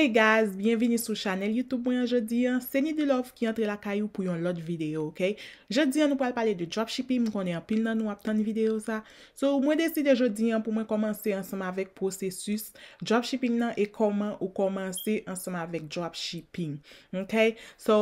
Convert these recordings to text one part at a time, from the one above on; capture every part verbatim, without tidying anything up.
Guys, byenvini sou chanèl YouTube mwen an jodi an. Se Nidilove ki antre lakay ou pou yon lòt videyo, ok? Jodi an, nou pral pale de dropshipping. M konnen anpil nan nou ap tann videyo sa. So, mwen deside jodi an pou mwen kòmanse ansanm avèk pwosesis dropshipping nan e kòman ou kòmanse ansanm avèk dropshipping, ok? So,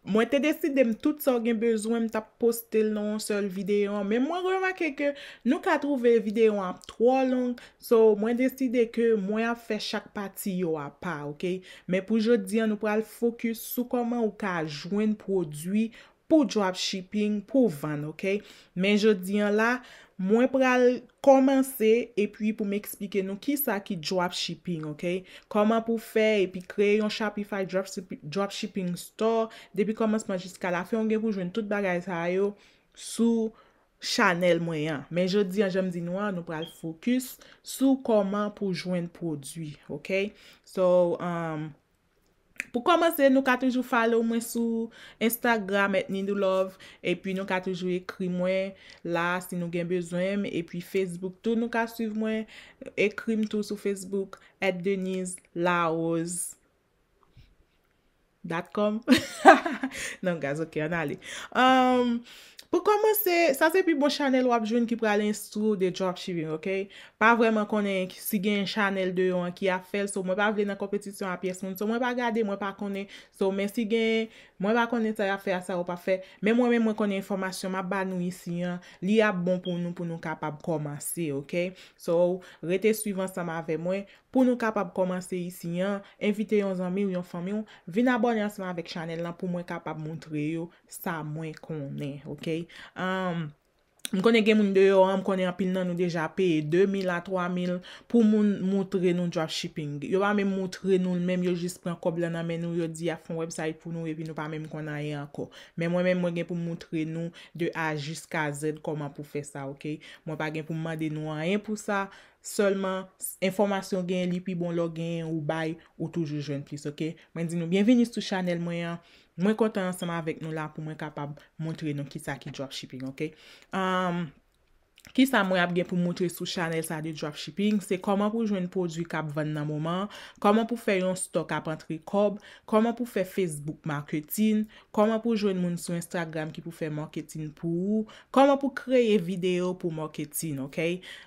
mwen te deside m tout sa w gen bezwen, m t ap poste l nan yon sèl videyo an. Men mwen remake ke nou ka twouve videyo an ap twò long. So, mwen deside ke mwen ap fè chak pati yo apa, ok? Men pou jodi an, nou pral fokis sou kòman ou ka jwenn pwodui pou dropshipping, pou vann, ok? Men jodi an la, mwen pral kòmanse epi pou m eksplike nou kisa ki dropshipping, ok? Kòman pou fè epi kreye yon Shopify dropshipping, dropshipping store, depi kòmansman jiska lafen, ou gen pou jwenn tout bagay sa yo sou chanèl mwen an. Men jodi an, jan m di nou an, nou pral fokis sou kòman pou jwenn pwodui, ok? So, um, pou kòmanse, nou ka toujou follow mwen sou Instagram at Nidilove, epi nou ka toujou ekri mwen la si nou gen bezwen m, epi Facebook tou, nou ka swiv mwen, ekri m tou sou Facebook at Denise Larose dot com. Non, guys, ok, ann ale. Um, pou kòmanse, sa se pi bon chanèl w ap jwenn ki pral enstri w de dropshipping, ok? Pa vrèman konnen si gen chanèl deyò an ki ap fè l, so mwen pa vle nan konpetisyon a pyès moun, so mwen pa gade, mwen pa konnen, so men si gen, mwen pa konnen sa y ap fè a, sa yo p ap fè, men mwen menm mwen konnen enfòmasyon m ap ba nou isi an, li ap bon pou nou, pou nou kapab kòmanse, ok? So, rete swiv ansanm avè mwen, pou nou kapab kòmanse isi an, envite yon zanmi w, yon fanmi w, vin abòne ansanm avèk chanèl lan pou mwen kapab moutre yo sa mwen konnen, ok? Um, m konnen gen moun deyò an, m konnen anpil nan nou deja peye de mil a twa mil pou moun moutre nou dropshipping. Yo pa menm moutre nou l menm, yo jis pran kòb lan nan men nou, yo di y ap fè yon website pou nou, epi nou pa menm konn anyen ankò. Men mwen menm, mwen gen pou m moutre nou de A jiska Z kòman pou fè sa, ok? Mwen pa gen pou m mande nou anyen pou sa, sèlman, s-, enfòmasyon genyen, li pi bon lè w genyen, ou bay, ou toujou jwenn plis, ok? Mwen di nou byenvini sou chanèl mwen an. Mwen kontan ansanm avèk nou la pou mwen kapab moutre nou kisa ki dropshipping, ok? Um, kisa mwen ap gen pou moutre sou chanèl sa de dropshipping? Se kòman pou jwenn pwodui k ap vann nan moman an, kòman pou fè yon store k ap antre kòb, kòman pou fè Facebook marketing, kòman pou jwenn moun sou Instagram ki pou fè marketing pou ou, kòman pou kreye videyo pou marketing, ok?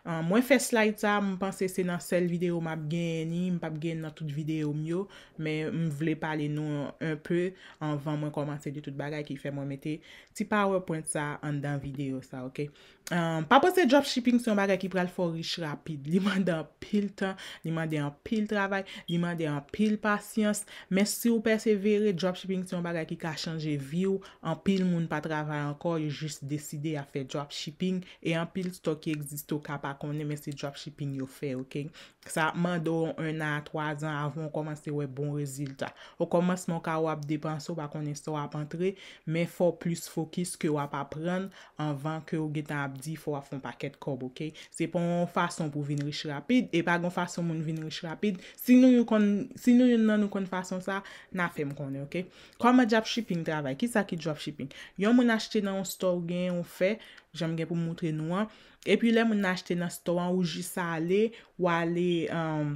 Ah, mwen fè slide sa, m panse se nan sèl videyo m ap genyen ni, m p ap genyen nan tout videyo m yo, men m vle pale nou un peu anvan mwen kòmanse de tout bagay ki fè mwen mete ti PowerPoint sa anndan videyo sa, ok? Ah, pa panse dropshipping se yon bagay ki pral fè w rich rapid. Li mande anpil tan, li mande anpil travay, li mande anpil pasyans. Men si w pèsevere, dropshipping se yon bagay ki ka chanje vi w. Anpil moun pa travay ankò, yo jis deside y ap fè dropshipping. E anpil store ki egziste, w ka pa konnen, men se dropshipping yo fè, ok? Sa ap mande w un an a twa zan avan w kòmanse wè bon rezilta. Okòmansman, w ka wè w ap depanse, w pa konnen sa w ap antre, men fò w plis fokis ke w ap aprann anvan ke w gentan ap di fò w ap fè yon pakèt kòb, ok? Se pa yon fason pou vin rich rapid, e pa gen yon fason moun vin rich rapid. Si nou youn konn, si nou youn nan nou konn fason sa, n a fè m konnen, ok? Kòman dropshipping travay? Kisa ki dropshipping? Yon moun achte nan yon store ou genyen ou fè, jan m gen pou m moutre nou an. Epi lè moun nan achte nan store an, ou jis ale, ou ale, um,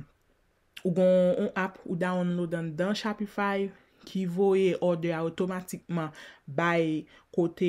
ou gen yon app ou download anndan Shopify ki voye order a otomatikman bay kote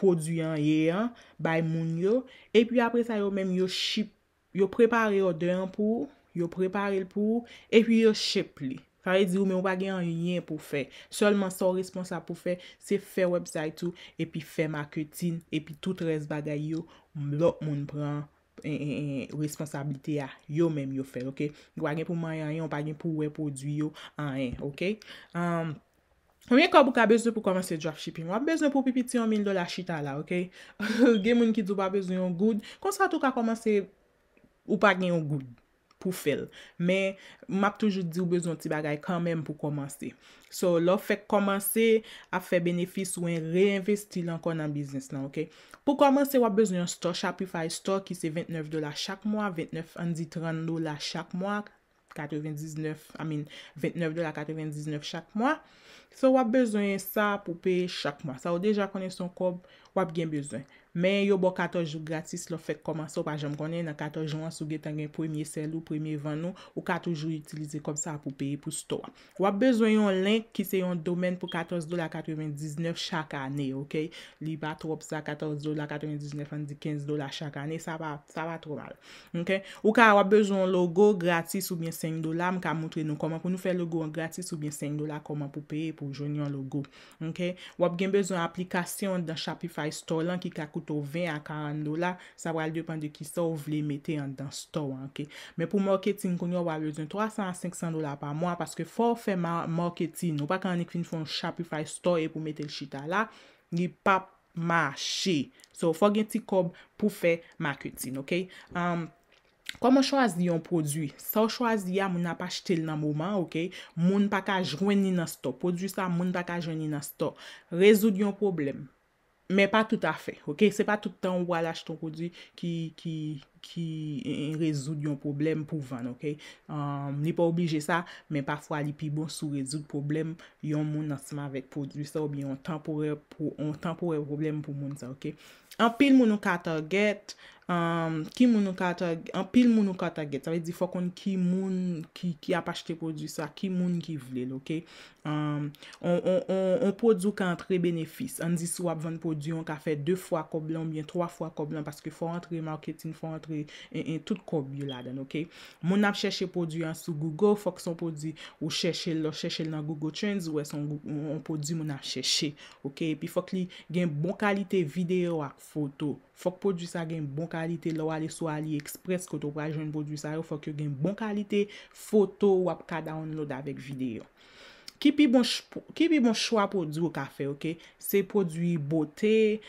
pwodui an ye an, bay moun yo. Epi apre sa, yo menm yo ship, yo prepare order an pou ou, yo prepare l pou ou, epi yo ship li. Sa vle di ou menm ou pa gen anyen pou fè. Sèlman sa w responsab pou fè, se fè website ou, epi fè marketing, epi tout rès bagay yo, lòt moun pran e, e, e, responsablite a, yo menm yo fè l, ok? Ou pa gen pou manyen anyen, ou pa gen pou wè pwodui yo, anyen, ok? Um, konbyen kòb ou ka bezwen pou kòmanse dropshipping? W ap bezwen pou pi piti yon mil dola chita la, ok? Gen moun ki di w pa bezwen yon goud. Konsa tou ka kòmanse, ou pa gen yon goud pou fè l. Men, m ap toujou di w bezwen yon ti bagay kanmenm pou kòmanse. So, lè w fèk kòmanse ap fè benefis, ou reenvesti l ankò nan biznis lan, ok? Pou kòmanse, w ap bezwen yon store, Shopify store, ki se vennèf dola chak mwa, vennèf, ann di trant dola chak mwa, katrevendiznèf, I mean, vennèf dola katrevendiznèf chak mwa. So, w ap bezwen sa pou peye chak mwa. Sa, ou deja konnen se yon kòb w ap gen bezwen. Men yo ba w katòz jou gratis lè w fèk kòmanse, ou pa janm konnen nan katòz jou an si w gentan gen premye sèl ou, premye vann ou, ou ka toujou itilize kòb sa a pou peye pou store a. W ap bezwen yon link ki se yon domèn pou katòz dola katrevendiznèf chak ane, oke? Li pa twòp sa, katòz dola katrevendiznèf, ann di kenz dola chak ane, sa pa, sa pa twò mal. Oke? Ou ka, w ap bezwen yon logo gratis oubyen senk dola, m ka montre nou kòman pou nou fè logo an gratis oubyen senk dola, kòman pou peye pou jwenn yon logo. Oke? W ap gen bezwen aplikasyon anndan Shopify Store lan ki ka koute w ven a karant dola. Sa pral depann de kisa w vle mete anndan store an, oke? Men pou marketing, kounye a w pral bezwen twa san a senk san dola pa mwa, paske fò w fè ma-, marketing. Ou pa ka annik fin fè yon Shopify Store epi w mete l chita la, li p ap mache. So, fò w gen ti kòb pou fè marketing, oke? Um, kòman chwazi yon pwodui? Sa w chwazi a, moun ap achte l nan moman, oke? Moun pa ka jwenn li nan store. Pwodui sa, moun pa ka jwenn li nan store. Rezoud yon pwoblèm. Men pa toutafè, oke? Se pa tout tan ou pral achte yon pwodui ki, ki, ki, e, e, rezoud yon pwoblèm pou vann, oke? Um, li pa oblije sa, men pafwa li pi bon si w rezoud pwoblèm yon moun ansanm avèk pwodui sa, oubyen yon tanporè pou, yon tanporè pwoblèm pou moun sa, oke? Anpil moun ou ka target, um, ki moun ou ka target, anpil moun ou ka target, sa vle di fò w konn ki moun ki, ki ap achte pwodui sa, ki moun ki vle l, oke? Um, on, on, on, on pwodui w ka antre benefis. Ann di si w ap vann pwodui an, w ka fè de fwa kòb lan oubyen twa fwa kòb lan, paske fò w antre marketing, fò w antre, e, e, tout kòb yo ladan l, oke? Moun ap chèche pwodui an sou Google, fòk se yon pwodui ou chèche l, lè w chèche l nan Google Trends, ou wè se yon gou-, yon, yon pwodui moun ap chèche, oke? Epi fòk li gen bon kalite videyo ak foto. Fòk pwodui sa gen bon kalite. Lè w ale sou AliExpress, kote w pral jwenn pwodui sa yo, fòk yo gen bon kalite foto w ap ka download avèk videyo. Ki pi bon ch-, ki pi bon chwa pwodui w ka fè, oke? Se pwodui bote,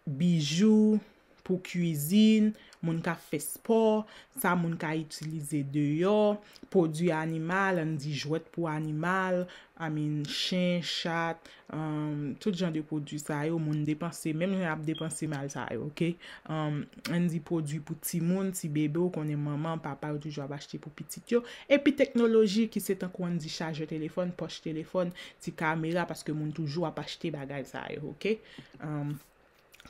bijou, pou kwizin, moun k ap fè spò, sa moun ka itilize deyò, pwodui animal, ann di jwèt pou animal, I mean, chen, chat, um, tout jan de pwodui sa yo, moun depanse, menm jan y ap depanse mal sa yo, oke? Um, ann di pwodui pou timoun, ti bebe, ou konnen manman, papa yo toujou ap achte pou pitit yo. Epi teknoloji ki se tankou ann di chajè telefòn, pòch telefòn, ti kamera, paske moun toujou ap achte bagay sa yo, oke? Um,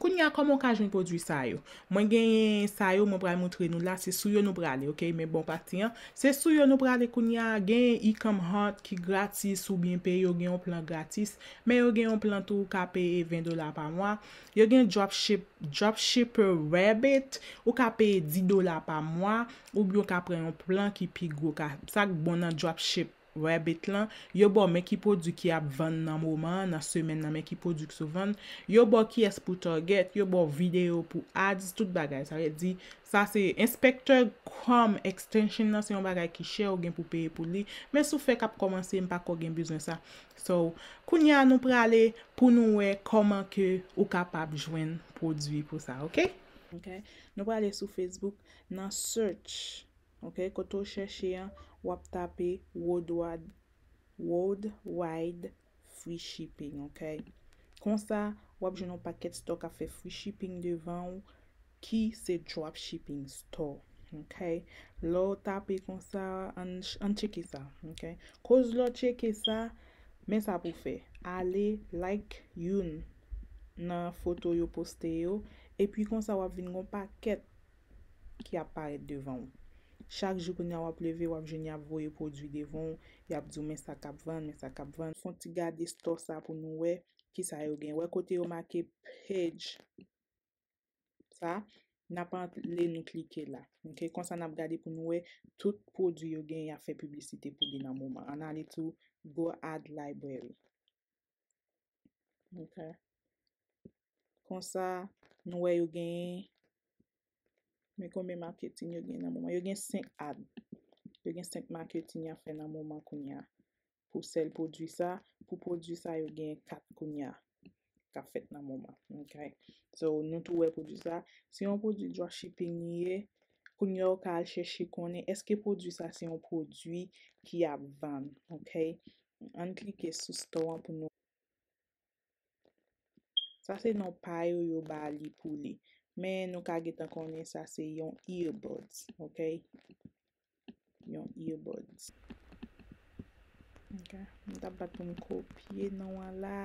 Kounye a, kòman w ka jwenn pwodui sa yo? Mwen genyen sa yo, mwen pral montre nou la, se sou yo nou prale, oke? Men bon pati an, se sou yo nou prale kounye a. Gen Ecom Hunt ki gratis oubyen peye, yo gen yon plan gratis, men yo gen yon plan tou ou ka peye ven dola pa mwa. Yo gen Dropship, Dropshipper Rabbit, ou ka peye dis dola pa mwa, oubyen ou ka pran yon plan ki pi gwo ka. Sa k bon nan Dropship Rabbit lan, yo ba w men ki pwodui ki ap vann nan moman an, nan semèn nan, men ki pwodui ki sou vann, yo ba w kiyès pou target, yo ba w videyo pou ads, tout bagay. Sa vle di, sa se Inspector Chrome extension nan, se yon bagay ki chè, ou gen pou peye pou li. Men si w fèk ap kòmanse, m pa kwè w gen bezwen sa. So, kounye a nou prale pou nou wè kòman ke ou kapab jwenn pwodui pou sa, oke? Oke. Nou prale sou Facebook, nan search. Oke, kote w chèche an, w ap tape Worldwide, Worldwide Free Shipping, oke? Konsa, w ap jwenn yon pakèt store k ap fè free shipping devan w, ki se dropshipping store, oke? Lè w tape konsa, ann, ann tcheke sa, oke? Koz lè w tcheke sa, men sa pou w fè. Ale like youn nan foto yo poste yo, epi konsa w ap vin gen yon pakèt ki ap parèt devan w. Chak jou kounye a w ap leve, w ap jwenn y ap voye pwodui devan w, y ap di w men sa k ap vann, men sa k ap vann. Fè yon ti gade store sa pou nou wè kisa yo gen. Wè kote yo make page sa, n ap ale nou klike la. Oke, konsa n ap gade pou nou wè tout pwodui yo gen, y ap fè piblisite pou li nan moman. Ann ale tou Go Ad Library. Oke. Konsa, nou wè yo genyen, men konbyen marketing yo genyen nan moman. Yo gen senk ad. Yo gen senk marketing y ap fè nan moman kounye a. Pou sèl pwodui sa, pou pwodui sa, yo gen kat kounye a k ap fèt nan moman. Oke. So, nou tou wè pwodui sa. Se yon pwodui dropshipping li ye. Kounye a, ou ka al chèche konnen èske pwodui sa se yon pwodui ki ap vann. Oke. Ann klike sou store an pou nou. Sa se non pa yo yo ba li pou li. Men nou ka gentan konnen sa se yon earbuds, oke? Yon earbuds. Oke. M t ap bat pou m kopye non an la.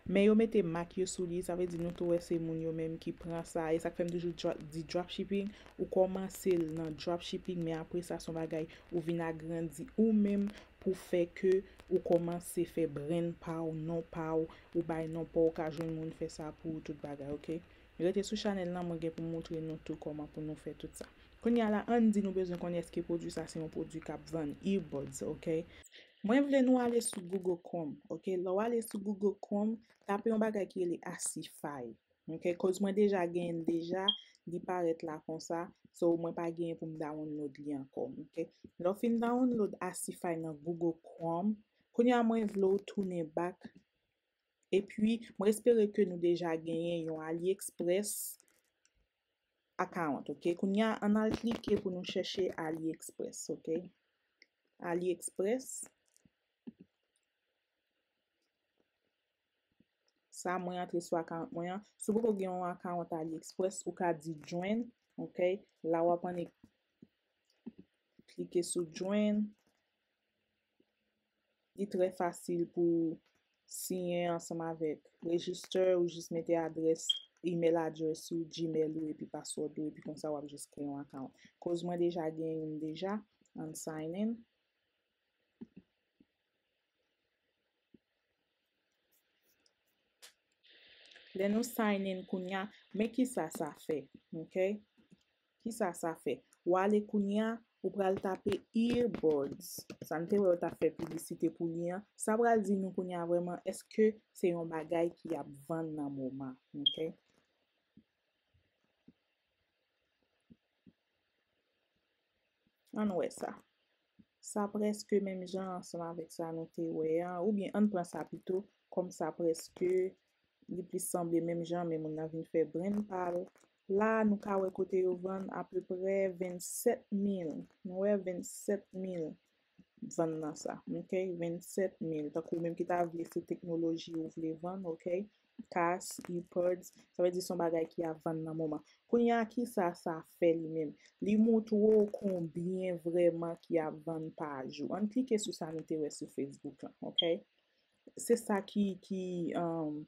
Men yo mete mak yo sou li, sa vle di nou tou wè se moun yo menm ki pran sa. E sa k fè m toujou dro- di dropshipping, ou kòmanse l nan dropshipping, men apre sa se yon bagay ou vin agrandi ou menm pou fè ke ou kòmanse fè brand pa w, non pa w, ou bay non pa w, ou ka jwenn moun fè sa pou ou, tout bagay, oke? Rete sou chanèl lan, mwen gen pou m montre nou tou kòman pou nou fè tout sa. Kounye a la, ann di nou bezwen konnen èske pwodui sa se yon pwodui k ap vann, earbuds, oke? Mwen vle nou ale sou Google Chrome, oke? Lè w ale sou Google Chrome, tape yon bagay ki rele Asify, oke? Koz mwen deja genyen l deja, li parèt la konsa, so mwen pa genyen pou m download li ankò, oke? Lè w fin download Asify nan Google Chrome, kounye a mwen vle w tounen back. Epi, mwen espere ke nou deja genyen yon AliExpress account, oke? Kounye a, ann al klike pou nou chèche AliExpress, oke? AliExpress. Sa, mwen antre sou account mwen an. Si w poko gen yon account AliExpress, ou ka di join, oke? La, w ap annik klike sou join. Li trè fasil pou siyen ansanm avèk register, ou jis mete adrès, email address ou, Gmail ou, epi password ou, epi konsa w ap jis kreye yon account. Koz mwen deja gen youn deja, ann sign in. Lè nou sign in kounye a, men kisa sa fè, oke? Kisa sa fè? W ale kounye a, ou pral tape earbuds. Sa n te wè yo t ap fè piblisite pou li an. Sa pral di nou kounye a vrèman, èske se yon bagay ki ap vann nan moman, oke? Ann wè sa. Sa prèske menm jan ansanm avèk sa nou te wè a, oubyen ann pran sa pito, kòm sa prèske, li plis sanble menm jan, men moun nan vin fè brand pa l. La, nou ka wè kote yo vann apeprè vennsèt mil. Nou wè vennsèt mil vann nan sa, oke? Vennsèt mil. Tankou ou menm ki ta vle se teknoloji ou vle vann, oke? Kas, earbuds, sa vle di se yon bagay ki ap vann nan moman. Kounye a, kisa sa fè li menm? Li montre w konbyen vrèman ki ap vann pa jou. Ann klike sou sa nou te wè sou Facebook lan, oke? Se sa ki, ki, um,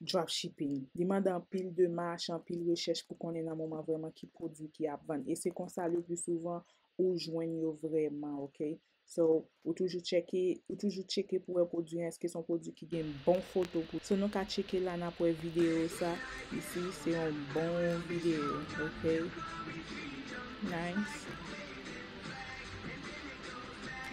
dropshipping. Li mande anpil demach, anpil rechèch pou konnen nan moman vrèman ki pwodui ki ap vann. E se konsa le pli souvan ou jwenn yo vrèman, oke? So, ou toujou tcheke, ou toujou tcheke pou wè pwodui an, èske se yon pwodui ki gen bon foto pou. So, nou ka tcheke la, n ap wè videyo sa. Isi, se yon bon videyo, oke? Nice.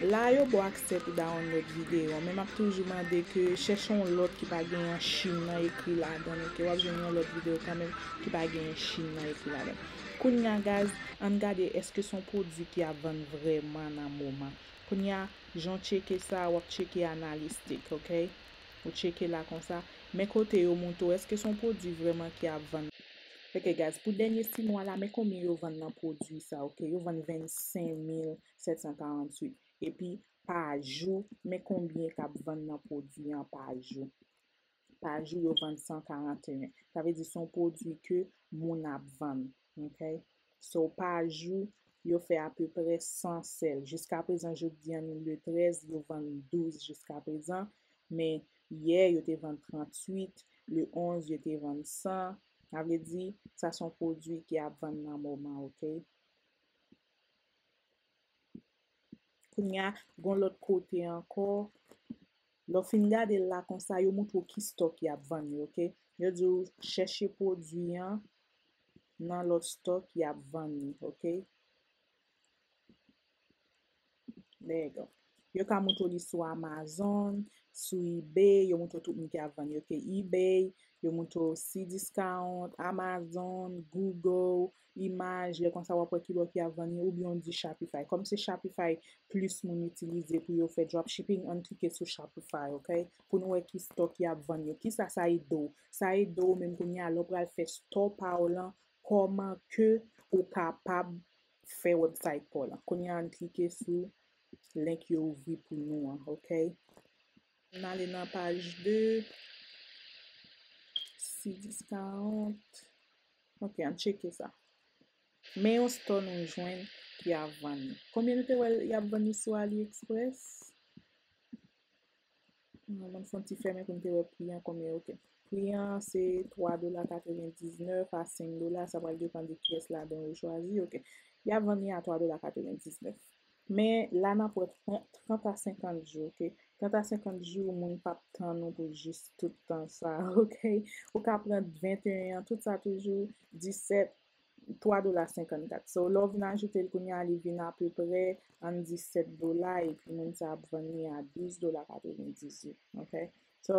La, yo ba w aksè pou download videyo an, men m ap toujou mande ke chèche yon lòt ki pa genyen Chin nan ekri ladan l, oke? W ap jwenn yon lòt videyo kanmenm ki pa genyen Chin nan ekri ladan l. Kounye a, guys, ann gade èske se yon pwodui ki ap vann vrèman nan moman. Kounye a, jan w tcheke sa, w ap tcheke analistik, oke? Ou tcheke la konsa. Men kote yo montre w, èske se yon pwodui vrèman ki ap vann? Oke, guys, pou dènye sis mwa la, men konbyen yo vann nan pwodui sa, oke? Yo vann vennsenk mil sèt san karanntuit. Epi, pa jou, men konbyen k ap vann nan pwodui an pa jou. Pa jou, yo vann san karanteyen. Sa vle di se yon pwodui ke moun ap vann, oke? So, pa jou, yo fè apeprè san sèl. Jiska prezan, jodi an, nou le trèz, yo vann douz jiska prezan. Men yè, yo te vann tranntuit, le onz, yo te vann san. Sa vle di, sa se yon pwodui ki ap vann nan moman, oke? Kounye a, gon lòt kote ankò. Lè w fin gade l la konsa, yo montre w ki stòk y ap vann yo, oke? Yo di w chèche pwodui an nan lòt stòk y ap vann li, oke? There you go. Yo ka montre w li sou Amazon, sou eBay, yo montre w tout moun ki ap vann yo, oke? eBay, yo montre w Cdiscount, Amazon, Google, imaj, lè konsa w ap wè ki bò ki ap vann yo, oubyen w di Shopify. Kòm se Shopify plis moun itilize pou yo fè dropshipping, ann klike sou Shopify, oke? Pou nou wè ki stòk y ap vann yo. Kisa sa ede w? Sa ede w menm kounye a, lè w pral fè store pa w lan, kòman ke ou kapab fè website pa w lan. Kounye a, ann klike sou link yo ouvri pou nou an, oke? Ann ale nan paj de, Cdiscount. Ok, ann tcheke sa. Men yon store nou jwenn ki ap vann li. Konbyen nou te wè y ap vann li sou AliExpress? Mwen fè yon ti fèmen pou m te wè pri an konbyen, ok. Pri an se twa dola katrevendiznèf a senk dola, sa pral depann de kiyès ladan yo chwazi, ok. Y ap vann li a twa dola katrevendiznèf. Men la n ap wè trant a senkant jou, ok. Trant a senkant jou, moun p ap tann ou pou jis tout tan sa, ok. Ou ka pran venteyen an, tout sa toujou, disèt, twa dola senkannkat. So, lè w vin ajoute l kounye a, li vin apeprè, ann di, sèt dola, epi moun sa ap vann li a douz dola katrevendizuit, ok? So,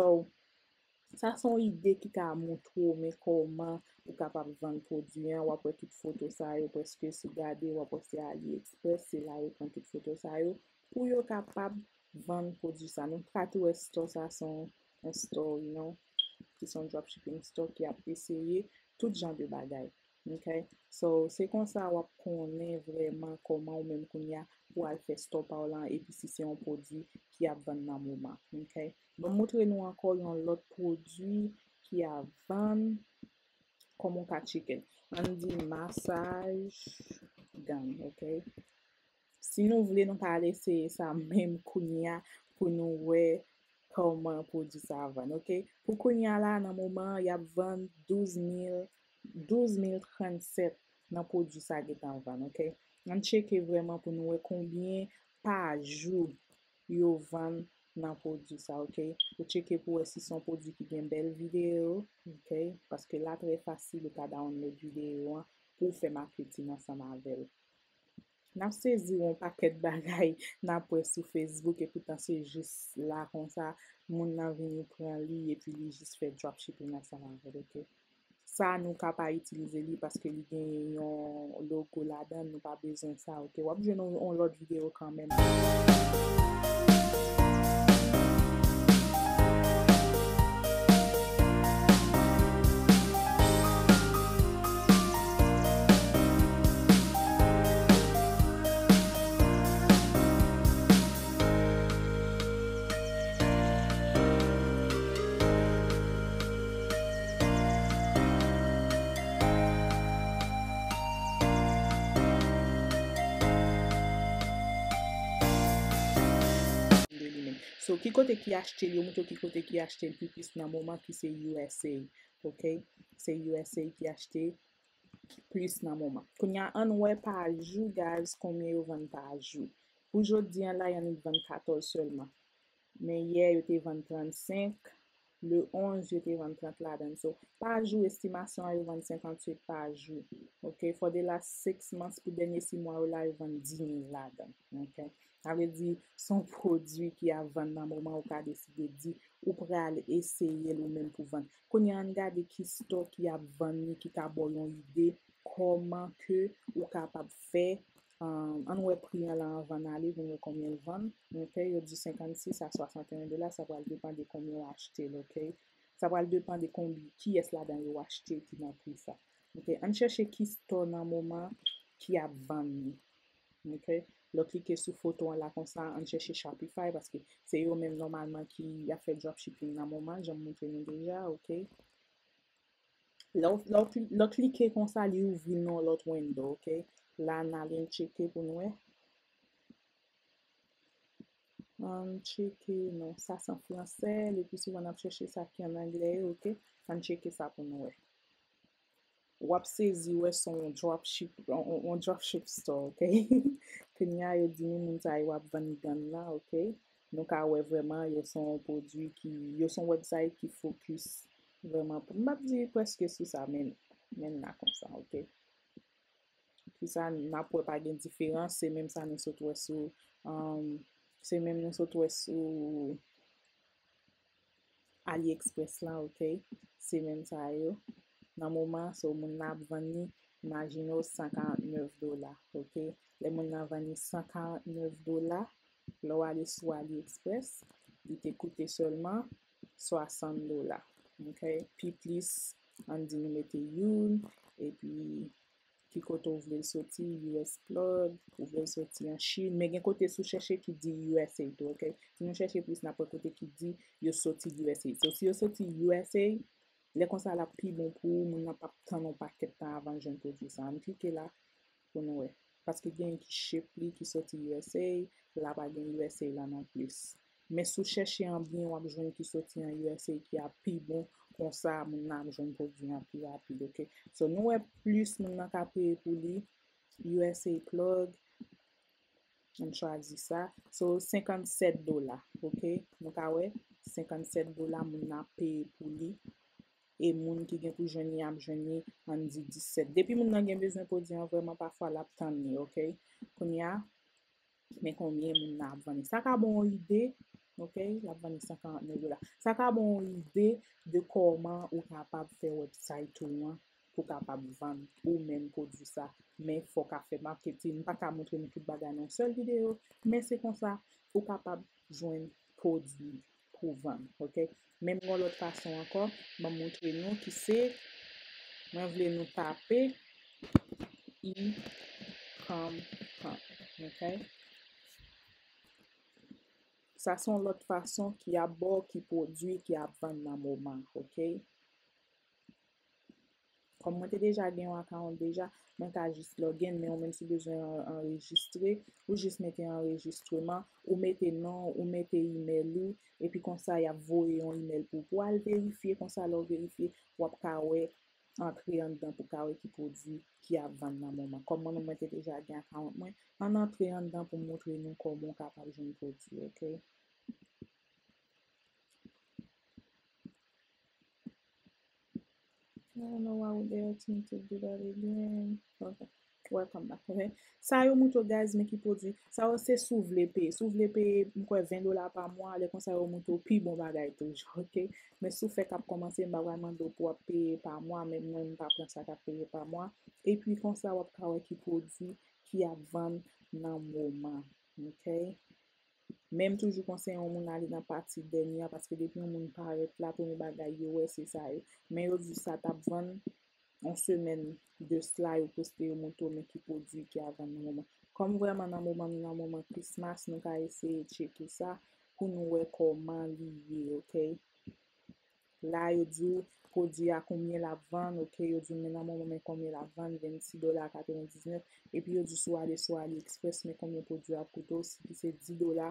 sa se yon ide ki ka montre w men kòman ou kapab vann pwodui an. W ap wè tout foto sa yo, prèske si w gade, w ap wè se AliExpress, se la yo pran tout foto sa yo, pou yo kapab vann pwodui sa. Nou ka tou wè store sa se yon, yon store, you know, ki se yon dropshipping store ki ap eseye tout jan de bagay. Ok? So, se konsa w ap konnen vrèman kòman ou menm kounye a pou al fè store pa w lan, epi si se yon pwodui ki ap vann nan moman. Ok? Ban m montre nou ankò yon lòt pwodui ki ap vann, kòman w ka tcheke l. Ann di massage gun, ok? Si nou vle, nou ka al eseye sa menm kounye a pou nou wè kòman pwodui sa vann, ok? Pou kounye a la, nan moman an, y ap vann douz mil, douz mil trannsèt nan pwodui sa gentan vann, ok? Ann tcheke vrèman pou nou wè konbyen pa jou yo vann nan pwodui sa, ok? Ou tcheke pou wè si se yon pwodui ki gen bèl videyo, ok? Paske la trè fasil ou ka download videyo an pou w fè maketing ansanm avè l. N ap sezi yon pakèt bagay n ap wè sou Facebook, epoutan se jis la konsa, moun nan vini pran li, epi li jis fè dropshipping ansanm avè l, ok? Sa nou ka pa itilize li paske li gen yon logo ladan, nou pa bezwen sa, ok? W ap jwenn yon, yon lòt videyo kanmenm. So, ki kote ki achte l? Yo montre w ki kote ki achte l pi plis nan moman ki se U S A, ok? Se U S A ki achte plis nan moman. Kounye a, ann wè pa jou, guys, konbyen yo vann pa jou. Pou jodi a la, y annik vann katòz sèlman. Men yè, yo te vann trannsenk. Le onz, yo te vann trant ladan l. So, pa jou, estimasyon an, yo vann senkantuit pa jou. Ok, for the last six months, pou dènye sis mwa yo la, yo vann dimil ladan l. Ok, sa vle di, se yon pwodui ki ap vann nan moman ou ka deside di ou pral eseye l ou menm pou vann. Kounye a, ann gade ki store ki ap vann li, ki ka ba w yon ide kòman ke ou kapab fè. Um, ann wè pri an la anvan n ale pou n wè konbyen l vann. Ok, yo di senkannsis a swasanteyen dola, sa pral depann de konbyen w achte l, ok? Sa pral depann de konbyen, kiyès ladan yo achte ki nan pri sa. Ok, ann chèche ki store nan moman ki ap vann li. Ok, lè w klike sou foto an la konsa, ann chèche Shopify, paske se yo menm nòmalman ki ap fè dropshipping nan moman, jan m montre nou deja, ok? Lè w, lè w kli-, lè w klike konsa, li ouvri l nan yon lòt window, ok? La, n ale n tcheke pou n wè. Ann tcheke, non, sa se an fransè, le pli souvan n ap chèche sa ki an anglè yo, ok? Ann tcheke sa pou n wè. W ap sezi wè se yon dropship, yon, yon, yon dropship store, ok? Kounye a, yo di nou moun sa yo ap vann gun nan, ok? Nou ka wè vrèman yo se yon pwodui ki, yo se yon website ki focus vrèman, m p ap di prèske sou sa, men, men la konsa, ok? Ki sa n ap wè pa gen diferans, se menm sa nou sot wè sou, um, se menm nou sot wè sou AliExpress la, ok? Se menm sa yo. Nan moman, so moun nan ap vann li, imajine w, san karantnèf dola, ok? Lè moun nan vann li san karantnèf dola, lè w ale sou AliExpress, li te koute sèlman swasant dola, ok? Pi plis, ann di nou mete youn, epi ki kote w vle l soti, U S plug, ou vle l soti an Chin, men gen kote si w chèche ki di U S A tou, ok? Si nou chèche plis, n ap wè kote ki di yo soti U S A. So, si yo soti U S A, lè konsa l ap pi bon pou ou, moun nan p ap tann yon pakèt tan avan l jwenn pwodui sa. Ann klike la pou nou wè. Paske gen ki ship li ki soti U S A, la pa gen U S A la non plis. Men si w chèche an byen, w ap jwenn ki soti an U S A ki ap pi bon. Konsa, moun nan ap jwenn pwodui an pi rapid, ok? So, nou wè plis moun nan ka peye pou li U S A plug. Ann chwazi sa. So, senkannsèt dola, ok? Nou ka wè, senkannsèt dola moun nan ap peye pou li. E moun ki gen pou jwenn li ap jwenn li, ann di disèt. Depi moun nan gen bezwen pwodui an vrèman, pafwa l ap tann li, ok? Kounye a, men konbyen moun nan ap vann li. Sa ka ba w yon ide, ok? L ap vann li san karantnèf dola. Sa ka ba w yon ide de kòman ou kapab fè website ou an pou kapab vann ou menm pwodui sa. Men fò w ka fè marketing. M pa ka montre nou tout bagay nan yon sèl videyo, men se konsa ou kapab jwenn pwodui pou vann, ok? Menm yon lòt fason ankò, m ap montre nou ki se, mwen vle nou tape e-commerce, ok? Sa se yon lòt fason ki ap ba w ki pwodui ki ap vann nan moman, ok? Kòm mwen te deja gen yon account deja, mwen ka jis login, men ou menm si w bezwen an-, anrejistre, ou jis mete anrejistreman, ou mete non, ou mete email ou, epi konsa y ap voye yon email pou, pou w al verifye, konsa lè w verifye, w ap ka wè, antre anndan pou w ka wè ki pwodui ki ap vann nan moman. Kòm mwen menm mwen te deja gen account mwen, ann antre anndan pou m montre nou kòman w kapab jwenn pwodui, ok? I don't know why they are asking me to do that again. Okay. Welcome back. Okay. Sa yo montre w, guys, men ki pwodui. Sa yo se si w vle peye. Si w vle peye, m kwè ven dola pa mwa, lè konsa yo montre w pi bon bagay toujou, ok? Men si w fèk ap kòmanse, m pa pral mande w pou w ap peye pa mwa, men mwen, m pa pran sa k ap peye pa mwa. Epi konsa, w ap ka wè ki pwodui ki ap vann nan moman, ok? Men m toujou konseye yon moun ale nan pati dènye a, paske depi yon moun parèt la, premye bagay yo wè, se sa yo. Men yo di sa t ap vann yon semèn de sla, yo poste, yo montre w men ki pwodui ki ap vann nan moman. Kòm vrèman nan moman, nou nan moman Christmas, nou ka eseye tcheke sa pou nou wè kòman li ye, ok? La, yo di w pwodui a konbyen l ap vann, ok, yo di w men nan moman men konbyen l ap vann, vennsis dola katrevendiznèf, epi yo di w si w ale sou AliExpress, men konbyen pwodui a ap koute w, si ki se dis dola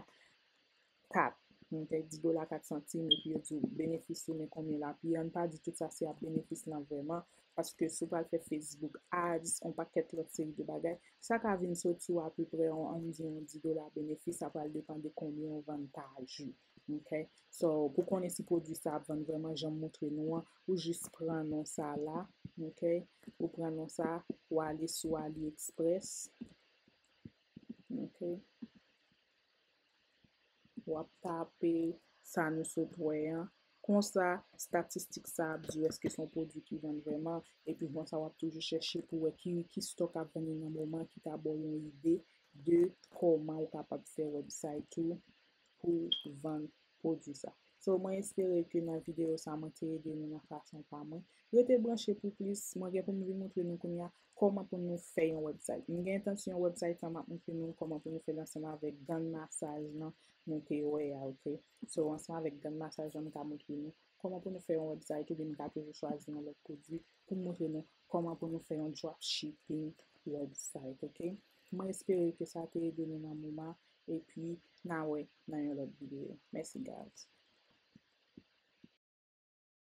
kat, ok, dis dola kat santim, epi yo di w benefis ou men konbyen l ap ye. Ann pa di tout sa se ap benefis lan vrèman, paske si w pral fè Facebook ads, yon pakèt lòt seri de bagay, sa ka vin soti w apeprè yon, ann di yon dis dola benefis, sa pral depann de konbyen w vann pa jou. Ok? So, pou konnen si pwodui sa ap vann vrèman, jan m montre nou an, ou jis pran non sa la, ok? Ou pran non sa, ou ale sou AliExpress, ok? W ap tape sa nou sot wè an. Konsa, statistik sa ap di w èske se yon pwodui ki vann vrèman, epi konsa w ap toujou chèche pou wè ki, ki stock ap vann nan moman ki ta ba w yon ide de kòman ou kapab fè website ou pou vann pwodui sa. So, mwen espere ke nan videyo sa, mwen te ede nou nan fason pa mwen. Rete branche pou plis, mwen gen pou m vin montre nou kounye a kòman pou nou fè yon website. M gen entansyon yon website sa m ap montre nou kòman pou nou fè l ansanm avèk gann masaj lan nou te wè a, ok? So, ansanm avèk gann masaj lan, m ka montre nou kòman pou nou fè yon website, oubyen m ka toujou chwazi yon lòt pwodui pou m montre nou kòman pou nou fè yon dropshipping website, ok? Mwen espere ke sa te ede nou nan moman, epi n a wè nan yon lòt videyo. Mèsi, guys.